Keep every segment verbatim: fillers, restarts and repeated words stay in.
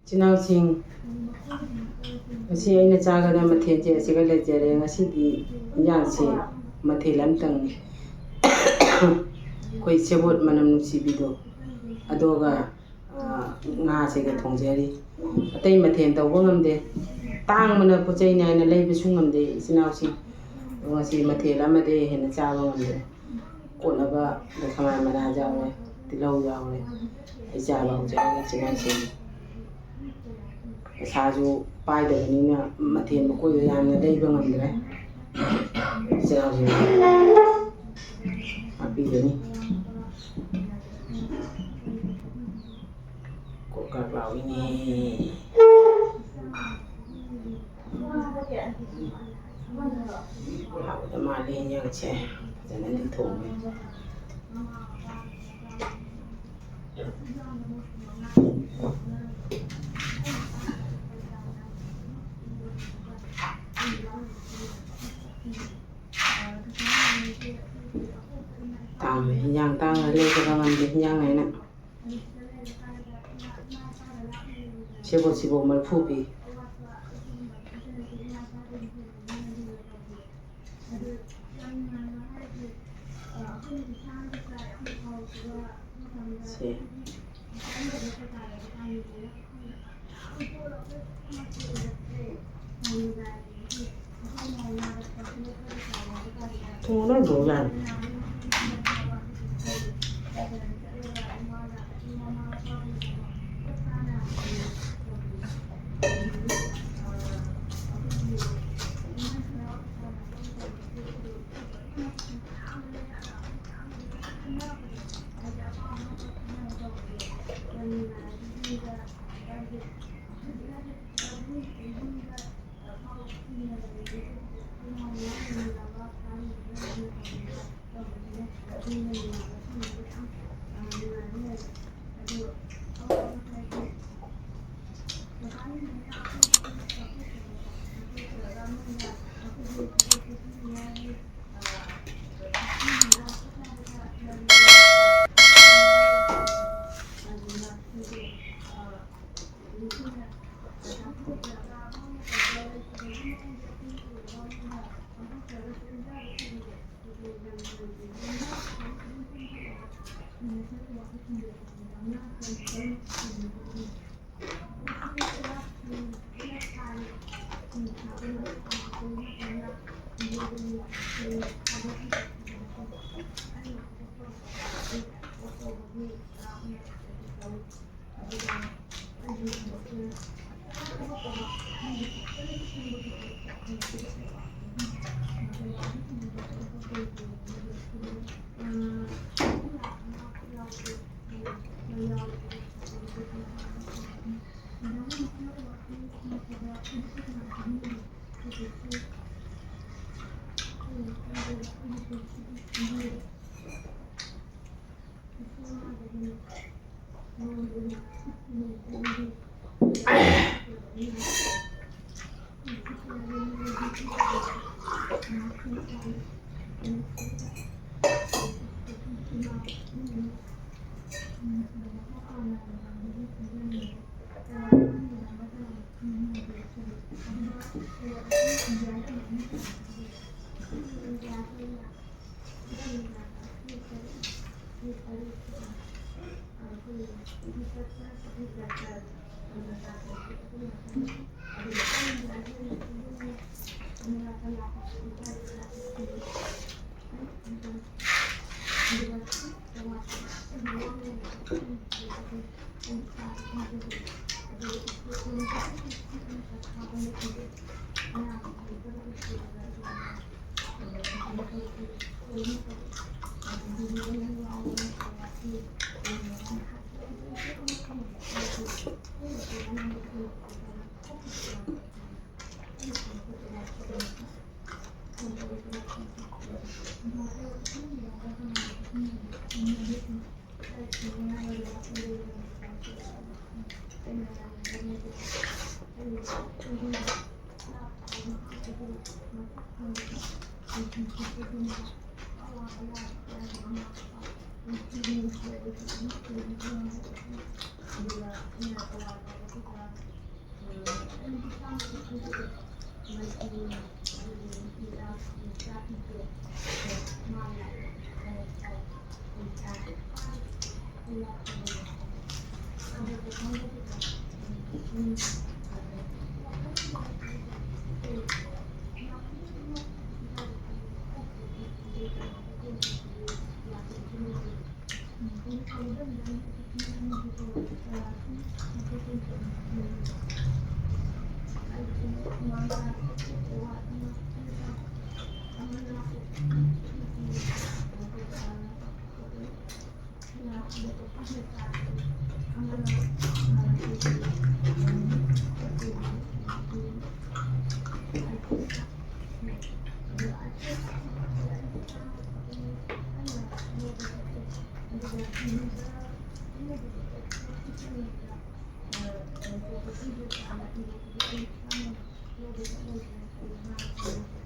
ꯏꯆꯤꯟ ꯏꯅꯥꯎꯁꯤꯡ, ꯉꯁꯤ ꯑꯩꯅ ꯆꯥꯒꯗꯕ ꯃꯊꯦꯜꯁꯦ ꯑꯁꯤꯒ ꯂꯩꯖꯔꯦ꯫ ꯉꯁꯤꯗꯤ ꯏꯟꯖꯥꯡꯁꯤ ꯃꯊꯦꯜ ꯑꯃꯇꯪꯅꯤ꯫ ꯑꯩꯈꯣꯏ ꯁꯦꯕꯣꯠ ꯃꯅꯝ ꯅꯨꯡꯁꯤꯕꯤꯗꯣ, ꯑꯗꯨꯒ, ꯑ, ꯉꯥꯁꯤꯒ ꯊꯣꯡꯖꯔꯤ꯫ ꯑꯇꯩ ꯃꯊꯦꯜ ꯇꯧꯕ ꯉꯝꯗꯦ, ꯇꯥꯡꯕꯅ ꯄꯣꯠ ꯆꯩꯅꯤ ꯍꯥꯏꯅ ꯂꯩꯕꯁꯨ ꯉꯝꯗꯦ ꯏꯆꯤꯟ ꯏꯅꯥꯎꯁꯤꯡ꯫ ꯑꯗꯣ ꯉꯁꯤ ꯃꯊꯦꯜ ꯑꯃꯗꯩ ꯍꯦꯟꯅ ꯆꯥꯕ ꯉꯝꯗ꯭ꯔꯦ꯫ ꯀꯣꯠꯅꯕ ꯗꯁꯀꯨꯃꯥꯔ ꯃꯅꯥ ꯌꯥꯎꯔꯦ, ꯇꯤꯜꯍꯧ ꯌꯥꯎꯔꯦ꯫ ꯑꯩ ꯆꯥꯕ ꯍꯧꯖꯔꯒꯦ ꯏꯆꯤꯟ ꯏꯅꯥꯎꯁꯤꯡ꯫ ꯄꯩꯁꯥꯁꯨ ꯄꯥꯏꯗꯕꯅꯤꯅ ꯃꯊꯦꯜ ꯃꯀꯣꯏꯗꯣ ꯌꯥꯝꯅ ꯂꯩꯕ ꯉꯝꯗ꯭ꯔꯦ꯫ ꯏꯆꯤꯟ ꯏꯅꯥꯎꯁꯤꯡ ꯍꯥꯞꯄꯤꯒꯅꯤ꯫ ꯀ꯭ꯔꯣꯛ ꯀ꯭ꯔꯥꯛ ꯂꯥꯎꯏꯅꯦ꯫ ꯍꯥꯎꯒꯗ ꯃꯥꯜꯂꯦ ꯌꯦꯡꯁꯦ꯫ ꯐꯖꯅꯗꯤ ꯊꯣꯡꯉꯦ꯫ ꯇꯥꯡꯉꯦ, ꯍꯤꯟꯖꯥꯡ ꯇꯥꯡꯉꯦ, ꯂꯩꯕꯒ ꯉꯝꯗꯦ ꯍꯤꯟꯖꯥꯡ ꯍꯥꯏꯅ꯫ ꯁꯦꯕꯣꯠ, ꯁꯦꯕꯣꯠ ꯃꯔꯤꯐꯨ ꯄꯤ꯫ ꯁꯦ꯫ ꯊꯣꯡ ꯂꯣꯏ ꯂꯣꯜ ꯌꯥꯔꯦ꯫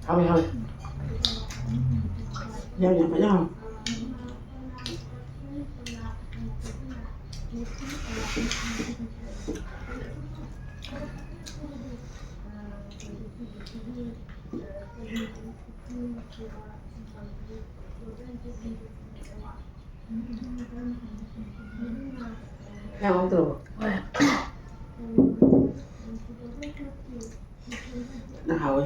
ꯍꯥꯎꯏ, ꯍꯥꯎꯏ꯫ ꯌꯥꯝ, ꯌꯥꯝ ꯐꯖꯅ ꯍꯥꯎꯏ꯫ ꯌꯥꯝ ꯍꯥꯎꯇ꯭ꯔꯣ? ꯅꯪ ꯍꯥꯎꯋꯦ꯫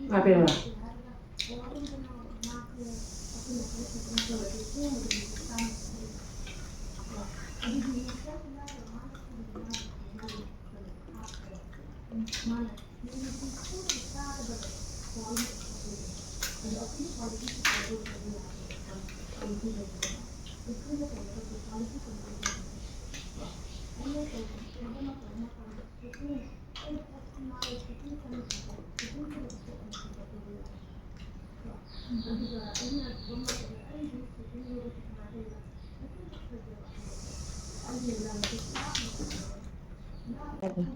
ꯉꯥ ꯄꯦꯔꯨꯛꯂꯥ?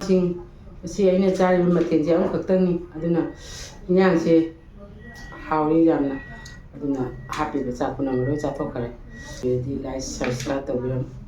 ꯁꯤꯡ ꯑꯁꯤ ꯑꯩꯅ ꯆꯥꯔꯤꯕ ꯃꯊꯦꯜꯁꯦ ꯑꯃꯈꯛꯇꯪꯅꯤ, ꯑꯗꯨꯅ ꯏꯟꯖꯥꯡꯁꯦ ꯍꯥꯎꯏ ꯌꯥꯝꯅ꯫ ꯑꯗꯨꯅ ꯍꯥꯞꯄꯤꯕ ꯆꯥꯛ ꯄꯨꯝꯅꯃꯛ ꯂꯣꯏ ꯆꯥꯊꯣꯛꯈꯔꯦ꯫ ꯑꯗꯨꯗꯤ like, subscribe ꯇꯧꯕꯤꯔꯝꯃꯨ꯫